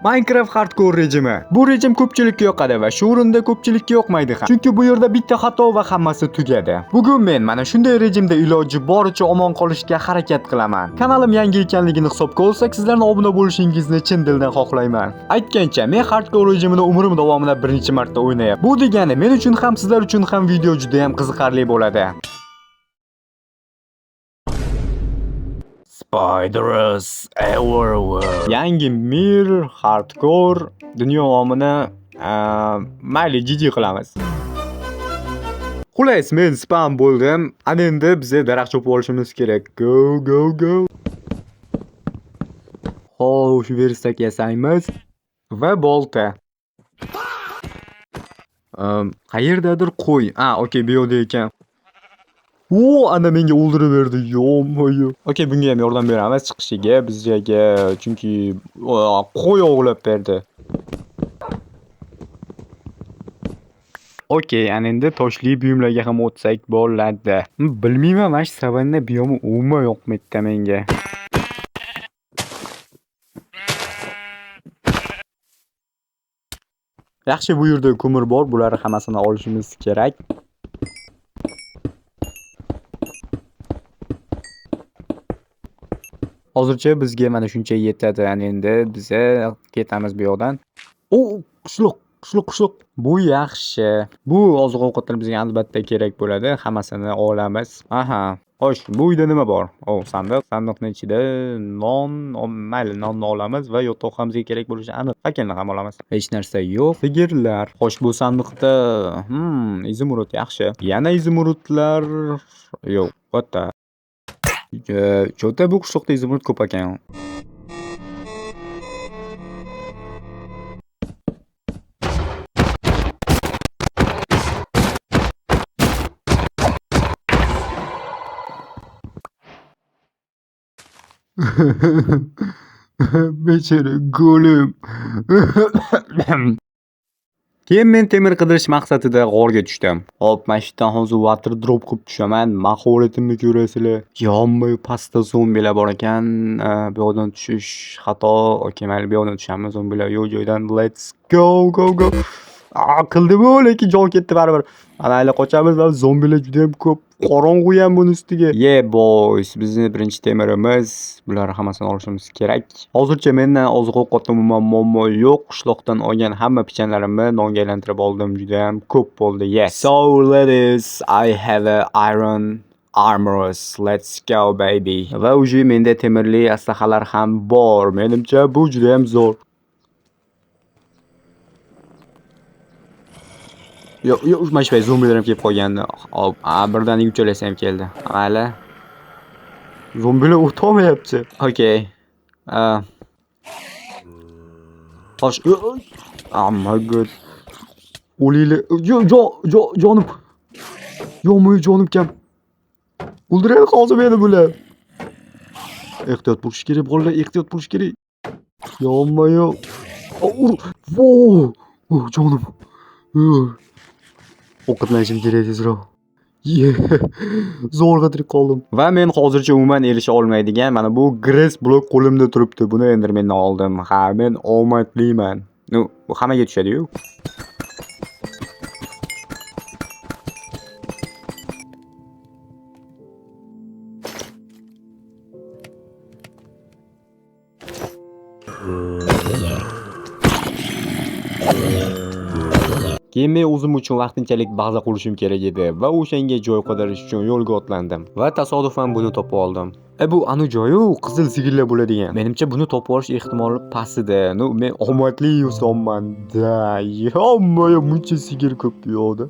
Minecraft Hardcore rejimi. Bu rejim ko'pchilikka yoqadi va shu o'rinda ko'pchilikka yoqmaydi ham. Chunki bu yerda bitta xato va hammasi tugadi. Bugun men mana shunday rejimda iloji boricha omon qolishga harakat qilaman. Kanalim yangi ekanligini hisobga olsak, sizlarni obuna bo'lishingizni chin dildan xohlayman. Aytgancha, men Hardcore rejimini umrim davomida birinchi marta o'ynayapman. Bu degani men uchun ham sizlar uchun ham video juda ham qiziqarli bo'ladi. Spiders everywhere. Yangi mir hardcore dunyo omini mayli GG qilamiz. Xullas, men spam bo'ldim. Ana endi biza daraxt chopib olishimiz kerak. Go go go. Xo'sh, versak yasaymiz va bolta. Qayerdadir qo'y. A, okey, bu yoqda ekan. O, ana menga o'ldirib berdi. Yo-moyo. Okey, bunga ham yordam beramiz chiqishiga bizga, chunki qo'y ovlab berdi. Okey, ana endi toshli buyumlarga ham o'tsak bo'ladi. Bilmayman, mana shu savanna biyomi umuman yoqmaydi menga. Yaxshi, bu yerda ko'mir bor, bularni hammasini olishimiz kerak. Hozircha bizga mana shuncha yetadi. Ana endi biza ketamiz bu yoqdan. O, qishloq, qishloq, qishloq. Bu yaxshi. Bu oziq-ovqatlar bizga albatta kerak bo'ladi. Hammasini olamiz. Aha. Xo'sh, bu uyda nima bor? O, sandiq. Sandiqning ichida non, mayli, nonni olamiz va yotoq ham bizga kerak bo'lishi aniq. Fakelni ham olamiz. Hech narsa yo'q. Sigirlar. Xo'sh, bu sandiqda, izumrud yaxshi. Yana izumrudlar yo'q. What the? Cho'ta bu qishloqda izumrud ko'p ekan. Bechora golem. Keyin men temir qidirish maqsadida g'orga tushdim. Hop, mana shu yerdan hozir water drop qilib tushaman. Mahoratimni ko'rasizlar. Yonma pastda zombilar bor ekan. Bu yoqdan tushish xato. Okey, mayli, bu yoqdan tushamiz. Zombilar yo'q joydan. Let's go, go, go. Qildim u, lekin jon ketdi baribir. Mayli, qochamiz va zombilar juda ham ko'p. Qorong'u ham buni ustiga. Yeah boys, bizni birinchi temirimiz. Bular hammasini olishimiz kerak. Hozircha mendan oziq-ovqatda umuman muammo yo'q. Qishloqdan olgan hamma pichanlarimni nonga aylantirib oldim. Juda ham ko'p bo'ldi. Yes. So ladies, I have a iron armors. Let's go baby. Va уже menda temirli aslahalar ham bor. Menimcha bu juda ham zo'r. Yo'q, yo'q, mana shu payt zombilar ham kelib qolgandi. Hop, birdaniga uchalasi ham keldi. Mayli. Zombilar o'tolmayapti. Okey. Xo'sh, oh my god. O'linglar. Jonim. Yo'q, jonim kam. O'ldiradi hozir meni bular. Ehtiyot bo'lish kerak, bolalar, ehtiyot bo'lish kerak. Yonma-yo. Vo! Oh, jonim. Ovqatlanishim kerak tezroq. Zo'rg'a tirik qoldim. Va men hozircha umuman erisha olmaydigan mana bu grass blok qo'limda turibdi. Buni Endermandan oldim. Ha, men omadliman. Nu, bu hammaga tushadi-yu. Keyin men o'zim uchun vaqtinchalik baza qurishim kerak edi va o'shanga joy qidirish uchun yo'lga otlandim va tasodifan buni topib oldim. Bu anu joyi, qizil sigirlar bo'ladigan. Menimcha buni topib olish ehtimoli past edi. Nu, men omadli insonman da. Yomma-yo, muncha sigir ko'p bu yoqda.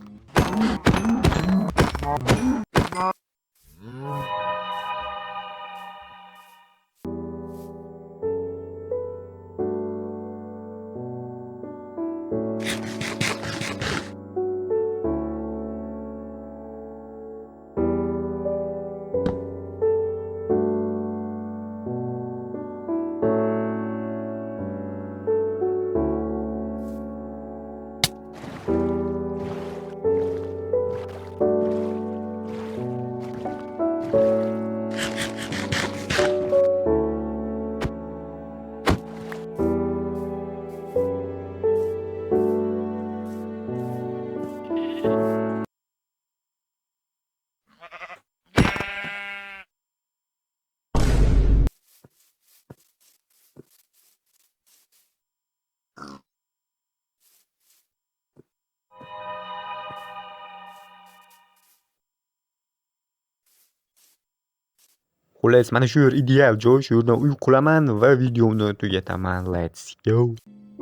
Xullas, mana shu yer ideal joy. Shu yerdan uy quraman va videoni tugataman. Let's go.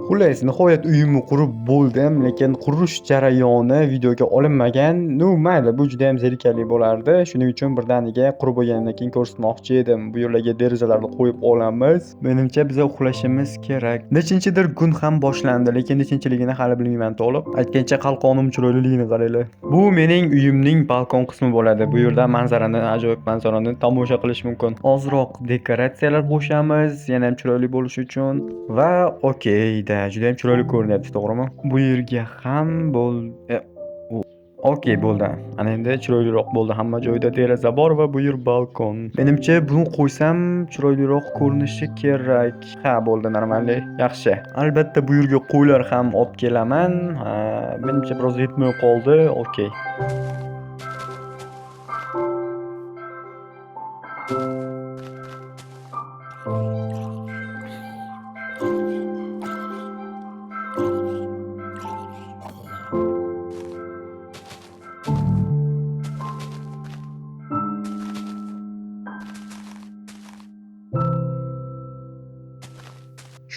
Xullas, nihoyat uyimni qurib bo'ldim, lekin qurish jarayoni videoga olinmagan. Ну, mayli, bu juda ham zerikarli bo'lardi. Shuning uchun birdaniga qurib bo'lgandan keyin ko'rsatmoqchi edim. Bu yerlarga derazalarni qo'yib olamiz. Menimcha biz uxlashimiz kerak. Nechinchidir kun ham boshlandi, lekin nechinchiligini hali bilmayman to'liq. Aytgancha qalqonim chiroyliligini qaranglar. Bu mening uyimning balkon qismi bo'ladi. Bu yerda manzarani, ajoyib manzarani tomosha qilish mumkin. Ozroq dekoratsiyalar qo'shamiz, yana ham chiroyli bo'lishi uchun va okey da, juda ham chiroyli ko'rinyapti, to'g'rimi? Bu yerga ham okey bo'ldi. Ana endi chiroyliroq bo'ldi. Hamma joyda deraza bor va bu yer balkon. Menimcha buni qo'ysam chiroyliroq ko'rinishi kerak. Ha, bo'ldi, normalniy. Yaxshi. Albatta bu yerga qo'ylar ham olib kelaman. Ha, menimcha biroz yetmay qoldi. Okey.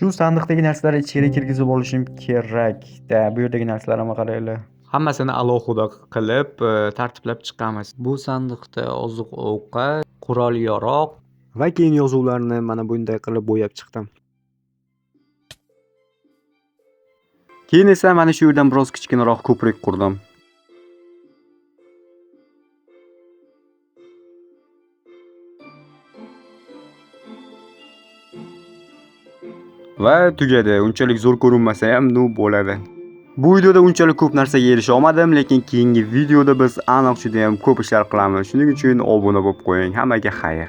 Shu sandiqdagi narsalarni ichkari kirgizib olishim kerak. Da, bu yerdagi narsalarni qaranglar. Hammasini alohida qilib, tartiblab chiqamiz. Bu sandiqda oziq-ovqat, qurol-yarog' va keyin yozuvlarni mana bunday qilib bo'yab chiqdim. Keyin esa mana shu yerdan biroz kichkinaroq ko'prik qurdim. Va tugadi. Unchalik zo'r ko'rinmasa ham, nu bo'ladi. Bu videoda unchalik ko'p narsaga erisha olmadim, lekin keyingi videoda biz aniq juda ham ko'p ishlar qilamiz. Shuning uchun obuna bo'lib qo'ying. Hammaga xayr.